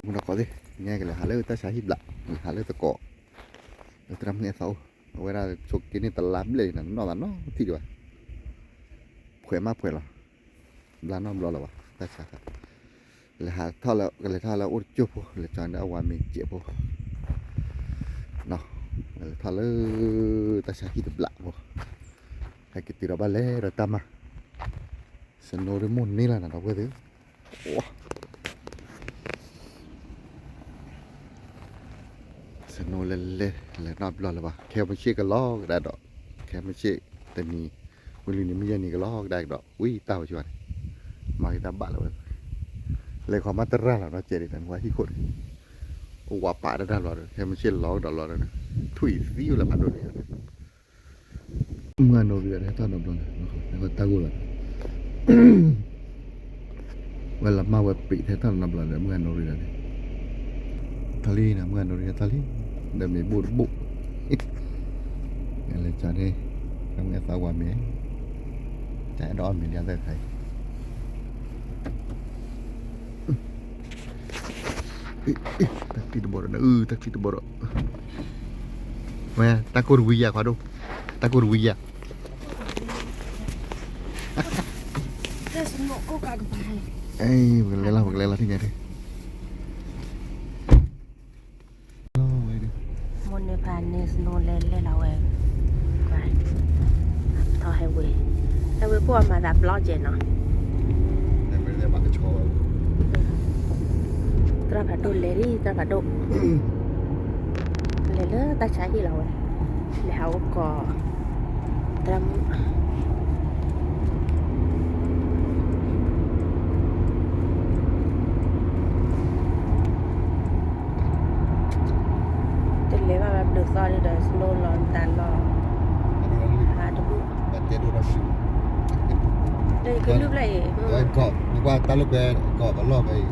မူနီၢ်ကီၢ်သ့ၣ် ညါကလဲၤဟးလၢတၢ်ဆါဟံၣ်ဘျး လဲၤဟးလၢသကိး လၢသရၣ်မုၣ်အဲၣ်သီအိၣ် အဝဲဒၣ်ဆိးက့န့ၢ်တလါဘျဲၣ်လံနီၤ နီၢ်သးနီတထံၣ်ဒံးဘၣ် ဖှဲးမးဖှဲးလီၤ ဘျါနီတဘျီလၢၤဘၣ် တၢ်ဆါခါ လဲၤဟးထီၣ်လၢ ကလဲၤထီၣ်လၢအိၣ်တကၠိၢ်ဖိ လဲၤကၠီၤန့ၢ်အဝၤမ့ၤကဲးဖိ လဲၤထီၣ်လၢ တၢ်ဆါဟံၣ်တဘျးဖိ ဟဲက့ၤတုၤဒီးဘၣ်လဲၤဒီးတၢ်မၤ snow ဒ်မိၢ်န့ၢ်လီၤနီၤ ဒီပုၢ်ဝဲၢ်သ့ၣ် snow လဲၤလဲၤ လဲၤနီတဘျီလၢၤဘၣ် ခဲမုၢ်ဆ့ၣ်ကလီကဒါဒီး ခဲမုၢ်ဆ့ၣ်တနံၤ ဝံၤလွံၢ်နံၤမုၢ်ယဲၢ်နံၤကလီကဒါကဒီး ဝံတၢ်ဝဲဆိန့ၣ် မၤက့ၤတၢ်ဘၣ်လၢၤဝဲ လဲၤခီမးတရၣ်လီၤနီၤ ကဲဒ်န့ၣ် မ့ၢ်ဟံၣ်ခိၣ်န့ၣ် အိၣ်ဝးပာ်တၢ်တၢ်လီၤဒီး ခဲမုၢ်ဆ့ၣ်လီၤကဒီးလီၤဒီး ထွံၣ်သံဝဲလၢမၤဒိၣ်န့ၣ် မုၢ်ဂၤနိရံဒီး ဟဲထီၣ်နီတဘျီန့ၣ် တၢ်ဂိၢ်လီၤ ဝဲလီၤမၢ်ဝဲပံးထဲထီၣ်နီတဘျီဒီး မုၢ်ဂၤနိရံဒီးန့ၣ် ထီၣ်လံနီၤ မုၢ်ဂၤနိရံထီၣ်လံ ဒီးမ့ၤဘိၣ်တဘိၣ် လဲၤကၠီၤန့ၢ် မုၢ်ဂၤသးဝါမ့ၤ ကၠီၤအဲၣ်ဒိးအီၣ်မ့ၤလံအသၢၣ်ခါအံၤ တၢ်ချံတဘီဒီး အု တၢ်ချံတဘီဒီး ဝဲ တၢ်ကိၢ်တဝံယၤခွါဒိၣ် တၢ်ကိၢ်တဝံယၤ အဲ ပကလဲၤလီၤ ပကလဲၤလီၤထံၣ်ညါထံၣ် မိၢ်န့ၢ်ဖးန့ၢ် snow လဲၤလဲၤလီၤဝဲ ထီၣ် highway highway ကိၢ်အမၤသးဘျီကဲနီၤ သရၣ်ဖးဒိၣ်လဲၤလံ သရၣ်ဖးဒိၣ် လဲၤလၢတၢ်ဆါဟံၣ်လီၤဝဲ လဲၤဟးအိၣ်ကီး သရၣ်မုၣ် တလဲၤဘၣ်ဘၣ်ဘျုးသီဒ်ဒီး snow လီၤတၢ်လီၤ ဟးတဘူၣ် လၢယကလုၢ်ဖျၢၣ်အံၤ တၢ်လိာ်ကွဲကီးကလီၢ်ဖဲအံၤ အိၣ်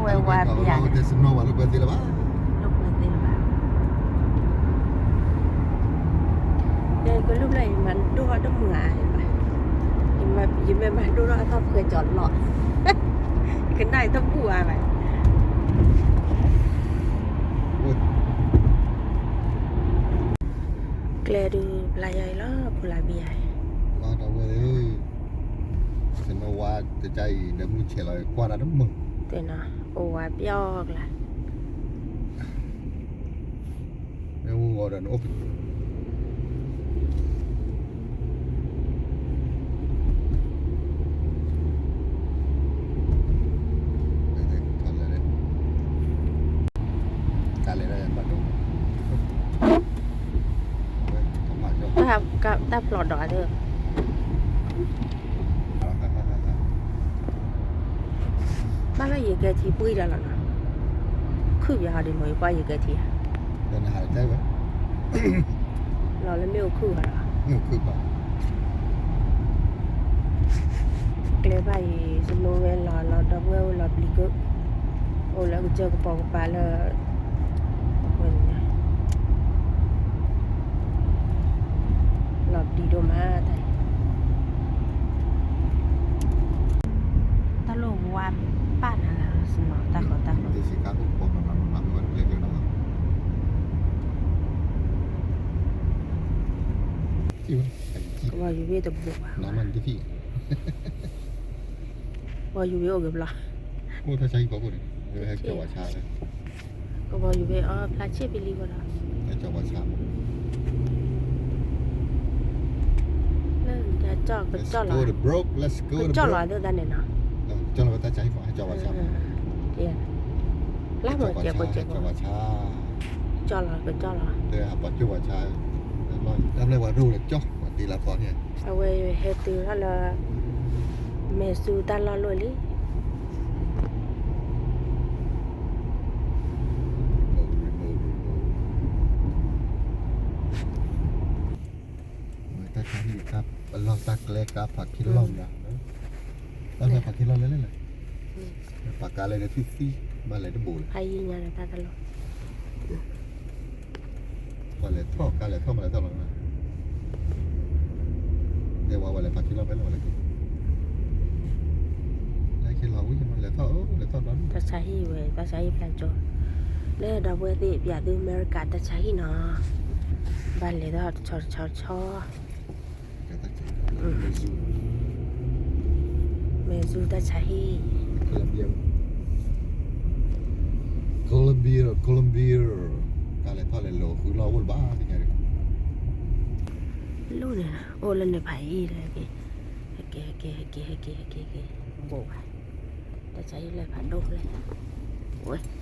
ဝဲဝါပျၢ် တစနီဘၣ်လိာ်ကွဲသ့လၢၤဘၣ် လိာ်ကွဲသ့လၢၤဘၣ် ကလုၢ်ဖျၢၣ်အံၤ ယမၤဒိၣ်ထီၣ်တမုာ်ဧါဘၣ် ယမ့ၢ်မၤဒိၣ်ထီၣ်အသီၣ်ဖှဲးကၠီၤလီၤ ယကနၣ်အံၤတဘူၣ်ဧါဘၣ် ကျဲဒုးဘျါယၤအံၤလီၤ ဖိလၢဘံယၤအံၤ ဒီပုၢ်ဝဲၢ်ဧၢ စနီဝါတကါအံၤ ဒီးမုၢ်ဆဲးလီၤ ကွၢ်တၢ်တမုာ် သ့ၣ်နီၤ အိၣ်ဝါပျီကလါ မ့ၢ်ဝံၤဒီးနအိၣ် တၢ်ဖျိးဒီး ဘၣ်ဘၣ်ယကဲထံပှံၢ်တၢ်လီၤနီၤ, ခုၣ်ပယီၤဟီဒ်မ့ၢ်ယကွၢ်ယကဲထံဧါ, လီၤလၢမ့ၣ်အူခုၣ်ဂီၤလီၤ, ကျဲဘၣ်အံၤ စနိဝဲလီၤလီၤဒီပုၢ်ဝဲၢ်အိၣ်လီၤပျံၤကၢၢ်, အိၣ်လၢကစၢၢ်ကပီၤကပၤလၢ လီၤပျံၤဒိၣ်မးတၢ်အံၤ, တၢ်လိၣ်ဝါပၢ်နၤလၢစနီၤတၢ်ဃီတၢ်ဃီ, ကဘီယူၤဝ့ၢ်တဘူးဘၣ်, ကဘီယူၤဝ့ၢ်အိၣ်ဂ့ၤဘျီ, ကဘီယူၤဝ့ၢ်အီၤဖျါဆ့ၣ်ဖဲလံဝဲဒီး, လၢကကၠီၣ်လီၤ, ကကၠီၣ်လီၤသ့ၣ်တၢ်န့ၣ်နီၤ, လၢမ့ၢ်ကဲကကဲ, ကၠီၣ်လီၤ, ကကၠီၣ်လီၤ, အဝဲဟဲတုၤထီၣ်လၢ မဲာ်ဆူတၢ်လီၢ်လိၣ်လံ တၢ်ခါဟံၣ်တၢ်ပလီၢ်တၢ်ကျဲကါဖးခံလီၢ်မး, တၢ်ဖးခံလီၢ်လဲၣ်လဲၣ်, ပှၤကါလဲၤဒီးသံၣ်သံၣ် ဘၣ်လဲၤတဘိးလၢၤ, ပှၤလဲၤထီၣ်ကါလဲၤထီၣ်မးလဲၤထီၣ်လီၤ, တဲဝဲဝဲလဲၤဖးခံလီၤဖဲလဲၣ်ဝဲလဲၣ်, လဲၤခံလီၤဝံၤလဲၤထီၣ်လဲၤထီၣ်ဒီး တၢ်ဆါဟံၣ်ဝဲ တၢ်ဆါဟံၣ်ဖျါကၠီ, လၢဒီပုၢ်ဝဲၢ်သ့ၣ် ပၠးသုအမဲရကၤတၢ်ဆါဟံၣ်နီၤ, ဘၣ်လဲၤထီၣ်တဆီတဆီတဆီ မဲၢ်ဇူတၢ်ဆါဟံၣ်, Colombia, Colombia, တၢ်လဲၤထီၣ်လဲၤလီၤဃုလီၢ်အိၣ်လၢၤဘၣ်သ့ၣ်ညါ, လီၢ်န့ၣ် အိၣ်လၢန့ၣ်ဖးအံၤလၢက့ၤ, ဟဲက့ၤ ဟဲက့ၤ ဟဲက့ၤ ဟဲက့ၤ ဟဲက့ၤ ဟဲက့ၤ ဘူးဘၣ်, တၢ်ဆါဟံၣ်လၢဖးဒိၣ်ဖဲလဲၣ်, ဝဲ ဒီး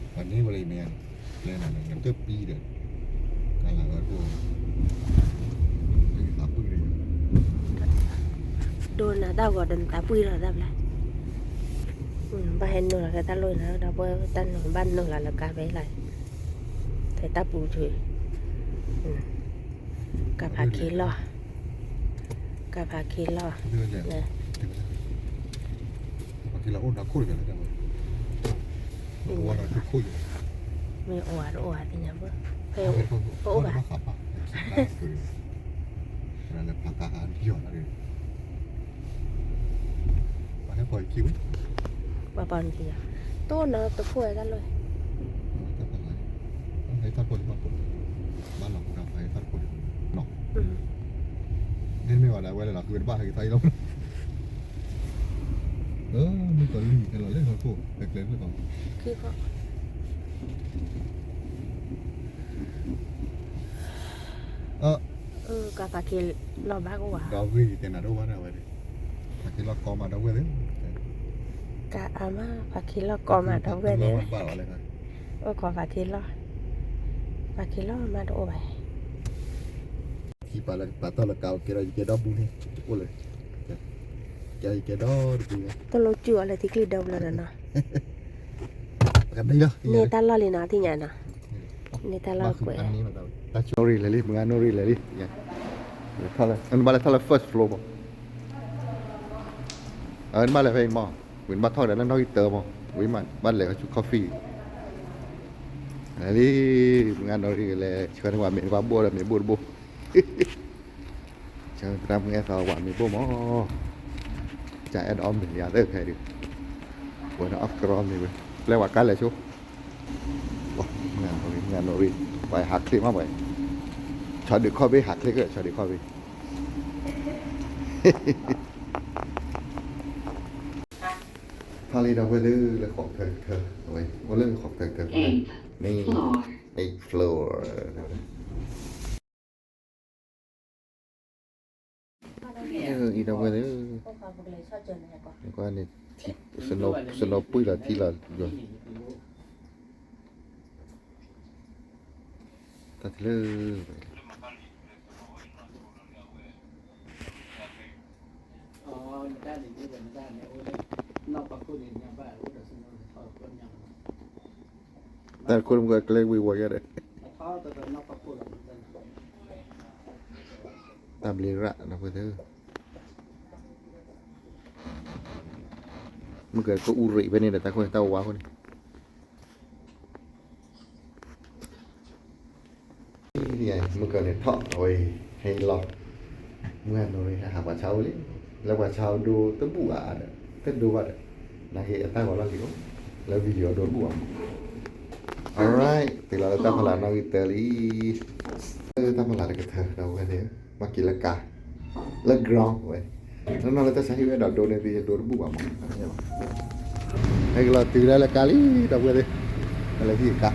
ပှၤန့ၢ်ဝဲလၢယမဲာ်ညါန့ၣ် ပျဲနၤန့ၣ် နတပံၤဒီး ကလၤဝဲဒၣ် သးပှံၢ်ဒီး ဒိနၤတၢ်ဂီၤဒီးနသးပှံၢ်လီၤတၢ်ဘျါ, ဘၣ်ဟဲနုာ်လီၤကဲတၢ်လိၣ်နၤ ဒီပုၢ်ဝဲၢ်တၢ်နုာ်ဘၣ်နုာ်လီၤလၢကါဖဲလီၤ, ဖဲတၢ်ပူၤထူ ကဖးခ့လီၢ်, ကဖးခ့လီၢ်, မ့ၢ်အိၣ်ဝဲတအိၣ်ဝဲသ့ၣ်ညါဘၣ်, ဖဲအိၣ်ဘၣ်, ပှၤပှၤနက့ၤ, တိၢ်နီၤတခိၣ်ဝဲတၢ်လီၢ် မ့ၢ်ဝဲဒၣ်ဝဲလၢလီၤဃုတဘၣ်ဟဲက့ၤထီၣ်အံၤလီၤ, မ့ၢ်ကီၢ်လံၢ်ဟဲလီၤလၢလီၤခိၣ် ဟဲကျဲလၢကီၢ် ကဖးခ့လီၢ်ဘၣ်ကဝၤ ဒီးဂ့ၢ်ယတဲနၤတအိၣ်ဘၣ်ဒၣ်ဝဲန့ၣ်, ဖးခ့လီၢ်ကီမးဒီပုၢ်ဝဲၢ်သ့ၣ်, ကမၣ်ဖးခ့လီၢ်ကီမးဒီပုၢ်ဝဲၢ်သ့ၣ်, အိၣ်ခိးဖးခ့လီၢ်, ဖးခ့လီၢ်မးတအိၣ်ဘၣ် ထံပာ်လၢပာ်တၢ်လၢကါကဲဒီးယကဲဒီဘူးန့ၣ်, အိၣ်လၢ, ကဲယကဲဒီတဘူးန့ၣ်, တလိၣ်စူၢ်အီၤလၢထံချၢဒီဘျီဒီးနီၤ, န့ၢ်တၢ်လီၢ်လံနီၤ သ့ၣ်ညါနီၤ, န့ၢ်တၢ်လီၢ်ကွဲး, နီၣ်ရံၣ်လဲၤလံ မုၢ်ဂၤနီၣ်ရံၣ်လဲၤလံ, နဘၣ်လဲၤထီၣ်လၢ first floor မး, နဘၣ်လဲၤဖဲအံၤမး, ဝံၤနဘၣ်ထီၣ်ကဒီးလၢနီၣ်ဂံၢ်တၢမး, ဝံၤမး ဘၣ်လဲၤကဆူ coffee လံ, မုၢ်ဂၤနီၣ်ရံၣ်လဲၤ ဆှၢန့ၢ်ဝဲမ့ၤတဘၣ်ဘိၣ်ဒီးမ့ၤဘိၣ်တဘိၣ်, ဆှၢသရၣ်မုၣ်အဲၣ်သီဝဲမ့ၤဘိၣ်မး, ကအဲၣ်ဒိးအီၣ်မ့ၤလံအသၢခဲဒုး, ဝဲန့ၣ်အီၣ်ကရီမ့ၤဝဲ, ပျဲဝဲကါလဲၤဆိ မုၢ်ဂၤနီၣ်ရံၣ် မုၢ်ဂၤနီၣ်ရံၣ် ပှၤဟးချ့မးပှၤ, ဆီဒုးခီၣ်ဘ့ၣ်ဟးချ့ကဲ ဆီဒုးခီၣ်ဘ့ၣ် ထီၣ်လံဒီပုၢ်ဝဲၢ်သ့ၣ်လၢဃိးကထၢကထၢ, အဝဲအိၣ်လၢဃိးကထၢကထၢ, န့ၣ် eighth floor အံၤဒီပုၢ်ဝဲၢ်သ့ၣ်, ကွၢ်န့ၣ် snow ပှံၢ်လီၤထံလီၤ, တၢ်တလၢ တၢ်တခိၣ်မ့ၢ်ကျဲဝံၤဝီၤယါဒီး, တၢ်ဘျ့ရၣ်ဒီပုၢ်ဝဲၢ်သ့ၣ်, မုၢ်ကဲကအိၣ်ရ့းဖဲန့ၣ်ဒီး တၢ်ခိၣ်န့ၣ်တၢ်ဝါအဃိန့ၣ် မုၢ်ကဲန့ၣ်ထီၣ်အဝဲ ဟဲလီၤ, မုၢ်ဂၤနီၣ်ရံၣ် ဟဲဟးပှၤဆါအိၣ်လံ, လၢပှၤဆါအိၣ်ဒိတဘူၣ်ဘၣ်ဒီး တဒိဘၣ်ဒီး, နာ်က့အတၢ်ဂီၤလီၢ်လံၤအိၣ်, လၢ video ဒိတဘူၣ်ဘၣ်မး, alright တုၤလီၤလၢတၢ်ဖီလာ်နီၣ်ဂံၢ်တၢလံ, လၢတၢ်ဖီလာ်တကထၢဒီပုၢ်ဝဲၢ်သ့ၣ်, ဘၣ်က့ၤလၢကါ လၢ ground ဝဲ, နီၢ်နီၢ်လၢတၢ်ဆါဟံၣ်ဝဲဒိးဒိန့ၢ်သုယဒိတဘူၣ်ဘၣ်မး, ဟဲကလီၤတုၤဒၣ်လၢကါလံ ဒီပုၢ်ဝဲၢ်သ့ၣ်, လၢဟံၣ်ကါ,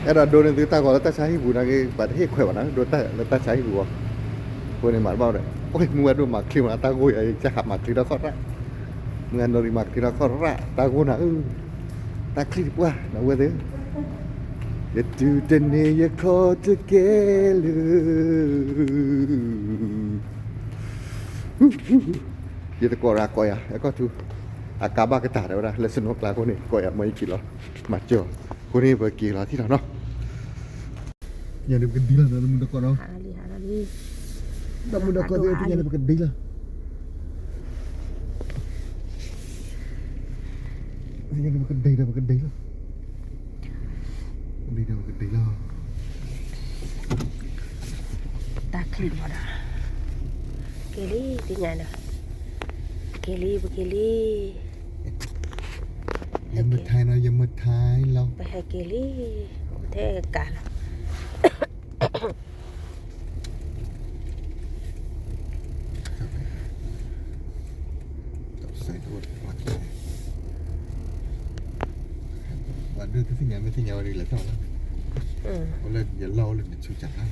အဲၣ်ဒိးဒိန့ၢ်သုတၢ်ဂီၤလၢတၢ်ဆါဟံၣ်ပူၤနာ်က့ ပှၤတဟ့ၣ်ခွဲးဘၣ်နီၤ ဒိတၢ်လၢတၢ်ဆါဟံၣ်ပူၤအီၤ, အဃိန့ၣ်မၤတဘၣ်ဒီး, အိၣ်မုၢ်ဝဲဒိၣ်မၤချ့မးတၢ်ဂိၢ်ယၤ ယကဟးမၤချ့ထီၣ်ခီၣ်ရၣ်, မုၢ်ဂၤနီၣ်ရံၣ်မၤချ့ထီၣ်ခီၣ်ရၣ် တၢ်ဂိၢ်နၤဧၢ, တၢ်ချံတပှၢ် ဒီပုၢ်ဝဲၢ်သ့ၣ် ယတုၤတန့ၢ်ယခီၣ်တကဲလၢာ်, ယတကိးရၣ်ကိးယၤ အဲကီၢ်ထူ, အကါဘၣ်ကတၢၢ်တဲဝဲဒၣ် လၢ snow ကျါအဃိန့ၣ် ကိးယၤမ့ၢ်ယက့ၤလီၤ, မၤစၢၤ, အဃိန့ၣ် ပက့ၤလီၤထံၣ်လီၤနီၤ ယၤန့ၣ်ပကဒံလီၤ ဒီးမုၢ်တကိးဒီး, ဒီးမုၢ်တကိးသ့ၣ် ယၤန့ၣ်ပကဒံလီၤ, ယၤန့ၣ်ပကဒံဒီးပကဒံလီၤ, ပ လံဒီးပကဒံးလီၤ. တၢ်ချံးမးဒီး, က့ၤလံ သ့ၣ်ညါဒီး, က့ၤလံ ပက့ၤလံ. ယမ့ၢ်ထဲနီၤ ယမ့ၢ်ထဲလီၤ. ပဟဲက့ၤလံ, ပထဲကကးလီၤ. ဝဲဒုးတသ့ၣ်ညါ မ့ၢ်သ့ၣ်ညါဝဲဒ်လဲၣ်ထီၣ်လီၤ. အိၣ်လၢယလီၢ်အိၣ်လၢနဆူၣ်ကၢ်ခါ,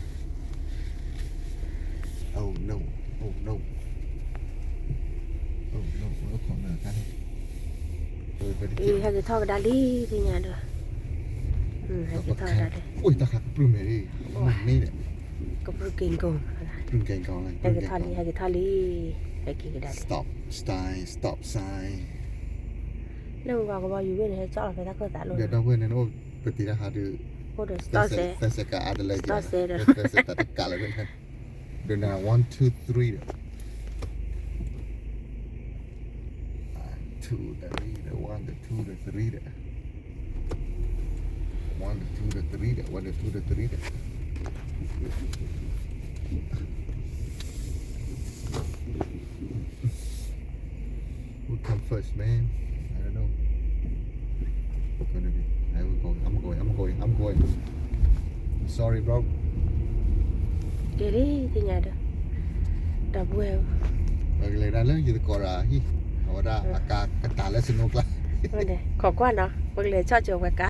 အိၣ်နိၣ် အိၣ်နိၣ် အိၣ်နိၣ် အိၣ်ခိးနၤခါန့ၣ်, ဟဲက့ၤထီၣ်ကဒါလံ သ့ၣ်ညါဒီး, ဟဲက့ၤထီၣ်ကဒါလံ. အိၣ်တၢ်ခါကပြုၢ်မဲာ်လံ, မ့ၢ်န့ၣ်ဒီး, ကပြုၢ်က့ၤကိာ်, ကပြုၢ်က့ၤကိာ်လံ, ဟဲက့ၤထီၣ်လံ ဟဲက့ၤထီၣ်လံ, ဟဲက့ၤကဒါလံ. Stop sign, stop sign. လၢမုၢ်ဂီၤကဘီယူၤဝ့ၢ်န့ၣ် ဟဲကၠီၣ်လီၤဖဲတၢ်ခိၣ်သးလိၤဒီး ဒီပုၢ်ဝဲၢ်န့ၣ် နအိၣ်ပတံၤတၢ်ဟးဒုး, အိၣ်ဒီး stop sign, သဲစဲးကးအါတလဲက့ၤ, stop sign ဒီး သဲစဲးတၢ်တကးလၢၤဖဲန့ၣ်, ဒီးနၤ one two three ဒီး two ဒီး one ဒီး two ဒီး three ဒီး, one ဒီး two ဒီး three ဒီး, one ဒီး two ဒီး three ဒီး. Who come first, man? I don't know. Gonna be. I will go. I'm going. I'm going. I'm going. I'm sorry, bro. က့ၤလံ သ့ၣ်ညါဒီး, ဒီပုၢ်ဝဲၢ်, ပကလဲၤဒၣ်လၢယသကိးတဂၤဟံၣ်, အဝဲဒၣ်အကါကတၢ်လၢ snow ကျါ, ခိးကွၢ်နီၤ ပကလဲၤဆီၣ်ကၠိၤဝဲကါ.